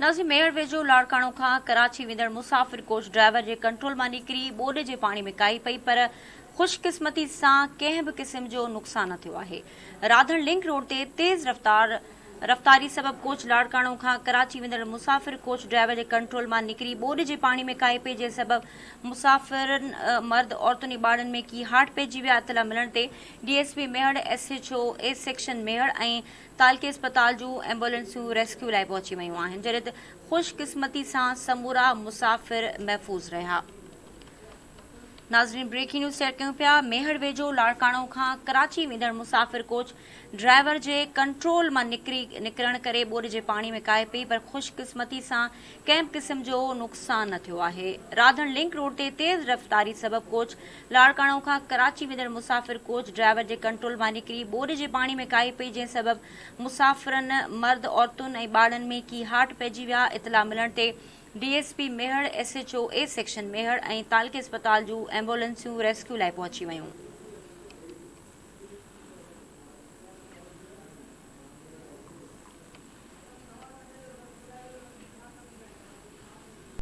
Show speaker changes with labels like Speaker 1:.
Speaker 1: ناظرين ميهڙ ويجهو لاڙڪاڻو کان ڪراچي ويندڙ مسافر ڪوچ ڊرائيور جي ڪنٽرول مان نڪري ٻوڏ جي پاڻي ۾ ڪاهي پئي پر خوشقسمتي سان ڪنهن به قسم جو نقصان نه ٿيو آهي. راڌڻ لنڪ روڊ تي تيز رفتار رفتاري سبب ڪوچ لاڙڪاڻو کان ڪراچي ويندڙ مسافر ڪوچ ڊرائيور جي ڪنٽرول مان نڪري ٻوڏ جي پاڻي ۾ ڪاهي پئي جنهن سبب مسافرن مرد عورتن ۽ ٻارڙن ۾ ڪي هاٽ پئجي ويا اطلاع ملڻ تي D S P Mehar S H O A section Mehar ۽ تعلقي اسپتال جون ايمبولينسون ريسڪيو لاء پهچي ويون آهن جڏهن ته خوش قسمتي سان سمورا مسافر محفوظ رهيا. ناظرين بريڪنگ نيوز شيئر ڪيون پيا ميهڙ ويجهو لاڙڪاڻو کان ڪراچي ويندڙ مسافر ڪوچ ڊرائيور جي ڪنٽرول مان نڪري نڪرڻ ڪري ٻوڏ جي پاڻي ۾ ڪاهي پئي پر خوش قسمتي سان ڪنهن به قسم جو نقصان نه ٿيو آهي راڌڻ لنڪ روڊ تي تيز رفتاري سبب ڪوچ لاڙڪاڻو کان ڪراچي ويندڙ مسافر ڪوچ ڊرائيور جي ڪنٽرول مان نڪري ٻوڏ جي پاڻي ۾ ڪاهي پئي جنهن سبب مسافرن مرد عورتن ۽ ٻارڙن ۾ ڪي هاٽ پئجي ويا اطلاع ملڻ تي D S P Mehar S H O A section Mehar ۽ تعلقي اسپتال جون ايمبولينسون ريسڪيو لاء پهچي ويون.